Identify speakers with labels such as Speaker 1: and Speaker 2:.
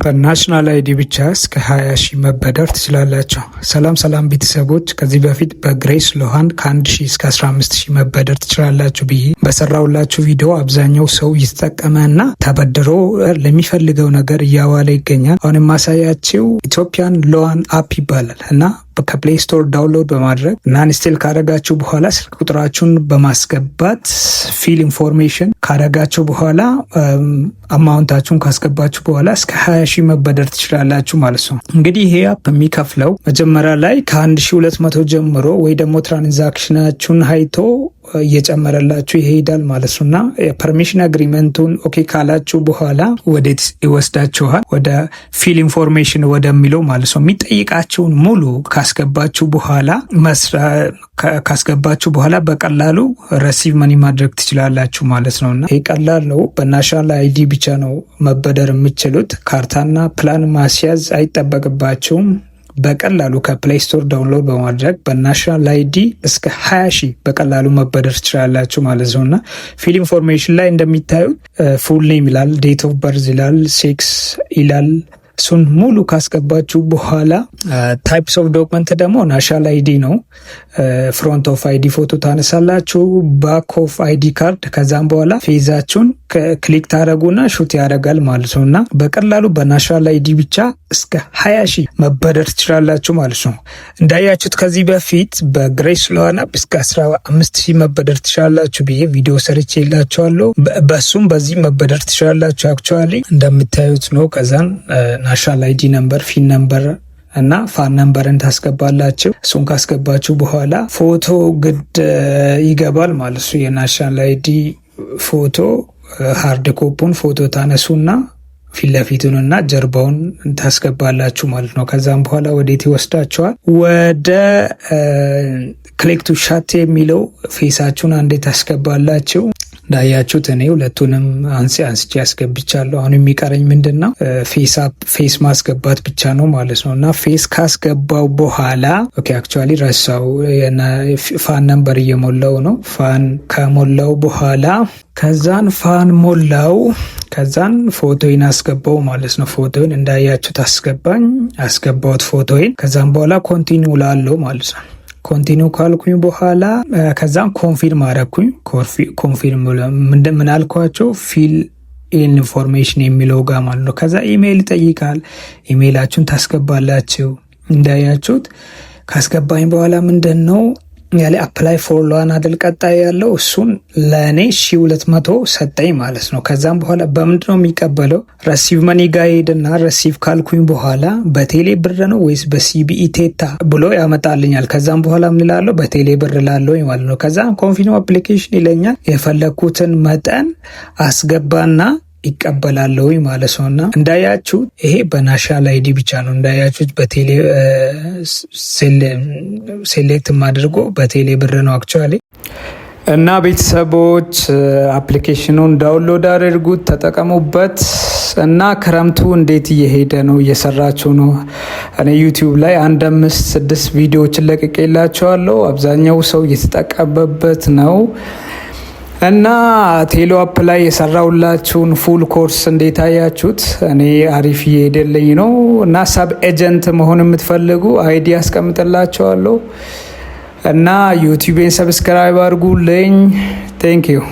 Speaker 1: በ national ID ብቻ እስከ 20 ሺህ መበደር ትችላላችሁ። ሰላም ሰላም ቤተሰቦች፣ ከዚህ በፊት በ Grace Loan ከ1 ሺህ እስከ 15 ሺህ መበደር ትችላላችሁ ብዬ በሰራሁላችሁ ቪዲዮ አብዛኛው ሰው እየተጠቀመ እና ተበድሮ ለሚፈልገው ነገር እያዋለ ይገኛል። አሁን የማሳያችሁ Ethiopian Loan app ይባላል እና ከ Play Store download በማድረግ እና install ካደረጋችሁ በኋላ ስልክ ቁጥራችሁን በማስገባት fill information ካደረጋችሁ በኋላ amount ኣችሁን ካስገባችሁ በኋላ እስከ 20 ሺህ መበደር ትችላላችሁ ማለት ነው። እንግዲህ ይሄ app የሚከፍለው መጀመሪያ ላይ ከ1200 ጀምሮ ወይ ደግሞ transaction ኣችሁን አይቶ እየጨመረላችሁ ይሄዳል ማለት ነው እና የ permission agreement ኡን okay ካላችሁ በኋላ ወዴት ይወስዳችኋል? ወደ fill information ወደሚለው ማለት ነው። የሚጠይቃችሁን ሙሉ ካስገባችሁ በኋላ በቀላሉ receive money ማድረግ ትችላላችሁ ማለት ነው እና ይህ ቀላል ነው። በ national ID ብቻ ነው መበደር የምትችሉት። ካርታና ፕላን ማስያዝ አይጠበቅባችሁም። በቀላሉ ከ Play Store download በማድረግ በ national ID እስከ 20 ሺህ በቀላሉ መበደር ትችላላችሁ ማለት ነው እና fill information ላይ እንደሚታዩት full name ይላል፣ date of birth ይላል፣ sex ይላል። እሱን ሙሉ ካስገባችሁ በኋላ types of document ደግሞ national ID ነው። Front of ID ፎቶ ታነሳላችሁ፣ back of ID card። ከዛም በኋላ face ኣችሁን click ታደረጉና shoot ያደርጋል ማለት ነው እና በቀላሉ በ national ID ብቻ እስከ 20 ሺህ መበደር ትችላላችሁ ማለት ነው። እንዳያችሁት ከዚህ በፊት በ Grace Loan app እስከ 15 ሺህ መበደር ትችላላችሁ ብዬ ቪዲዮ ሰርቼላችኋለሁ። በሱም በዚህ መበደር ትችላላችሁ። Actually እንደምታዩት ነው። ከዛን national ID number፣ FIN number እና FAN number ን ታስገባላችሁ። እሱን ካስገባችሁ በኋላ ፎቶ ግድ ይገባል ማለት ነው። የ national ID ፎቶ hard copy ውን ፎቶ ታነሱና ፊት ለፊቱንና ጀርባውን ታስገባላችሁ ማለት ነው። ከዛም በኋላ ወዴት ይወስዳችኋል? ወደ click to shot የሚለው face ኣችሁን አንዴ ታስገባላችሁ። እንዳያችሁት እኔ ሁለቱንም አንስቼ አስገብቻለሁ። አሁን የሚቀረኝ ምንድን ነው? Face ማስገባት ብቻ ነው ማለት ነው። እና face ካስገባው በኋላ፣ okay፣ actually ረሳው፣ FAN number እየሞላው ነው። FAN ከሞላው በኋላ፣ ከዛን FAN ሞላው፣ ከዛን ፎቶዬን አስገባው ማለት ነው። ፎቶዬን እንዳያችሁት አስገባሁት ፎቶዬን። ከዛም በኋላ continue ላለው ማለት ነው። Continue ካልኩኝ በኋላ ከዛም confirm አረኩኝ። Confirm ምን አልኳቸው? Fill in information የሚለው ጋር ማለት ነው። ከዛ ኢሜይል ይጠይቃል። ኢሜይላችሁን ታስገባላችሁ። እንዳያችሁት ካስገባኝ በኋላ ምንድን ነው ያለ? Apply for loan አደል ቀጣይ ያለው? እሱን ለእኔ 1200 ሰጠኝ ማለት ነው። ከዛም በኋላ በምንድን ነው የሚቀበለው? Receive money ጋ ሄድና receive ካልኩኝ በኋላ በቴሌ ብር ነው ወይስ በ CBE ቴታ ብሎ ያመጣልኛል። ከዛም በኋላ ምን እላለሁ? በቴሌ ብር ላለው ማለት ነው። ከዛ confirm application ይለኛል። የፈለግኩትን መጠን አስገባና ይቀበላለሁ ማለት ነው። እና እንዳያችሁ ይሄ በ national ID ብቻ ነው። እንዳያችሁት በቴሌ select አድርጎ በቴሌ ብር ነው actually። እና ቤተሰቦች፣ application ኑን download አድርጉት፣ ተጠቀሙበት። እና ክረምቱ እንዴት እየሄደ ነው? እየሰራችሁ ነው? እኔ YouTube ላይ አንድ አምስት ስድስት ቪዲዮዎችን ለቅቄላችኋለሁ። አብዛኛው ሰው እየተጠቀመበት ነው። እና ቴሌ app ላይ የሰራሁላችሁን full course እንዴት አያችሁት? እኔ አሪፍ እየሄደልኝ ነው። እና sub agent መሆን የምትፈልጉ ID አስቀምጥላችኋለሁ እና YouTube ኤን subscribe አድርጉልኝ። Thank you.